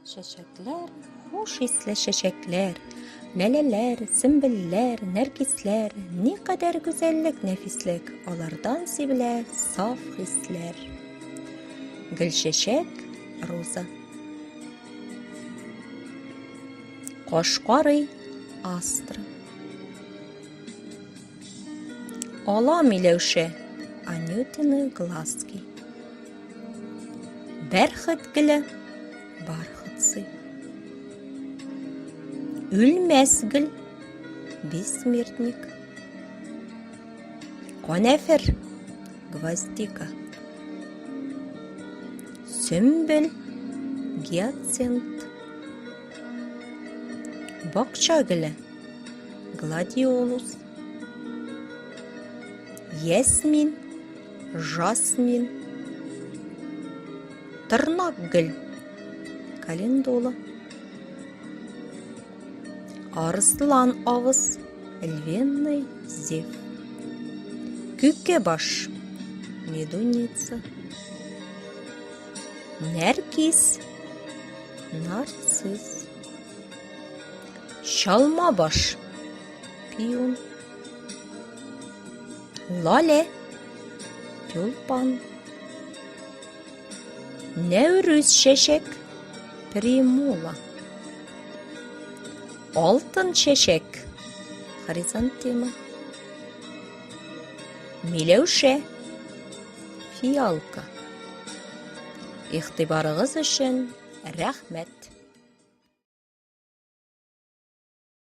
Чәчәкләр, хуш исле чәчәкләр, ләләләр, сөмбелләр, нәркисләр, никадәр гүзәллек, нәфислек, алардан сибелә саф хисләр. Гөлчәчәк, роза. Каш карый, астра. Ала миләүшә, анютины глазки. Бәрхет гөле, бархатцы. Үлмәс гөл, бессмертник. Канәфер, гвоздика. Сөмбел, гиацинт. Бакча гөле, гладиолус. Ясмин, жасмин. Тырнак гөл, календула. Арыслан авыз, львиный зев. Күке баш, медуница. Нәркис, нарцисс. Чалма баш, пион. Лалә, тюльпан. Нәүрүз чәчәк, примула. Алтын чәчәк, хризантема. Миләүшә, фиалка. Игътибарыгыз өчен рәхмәт.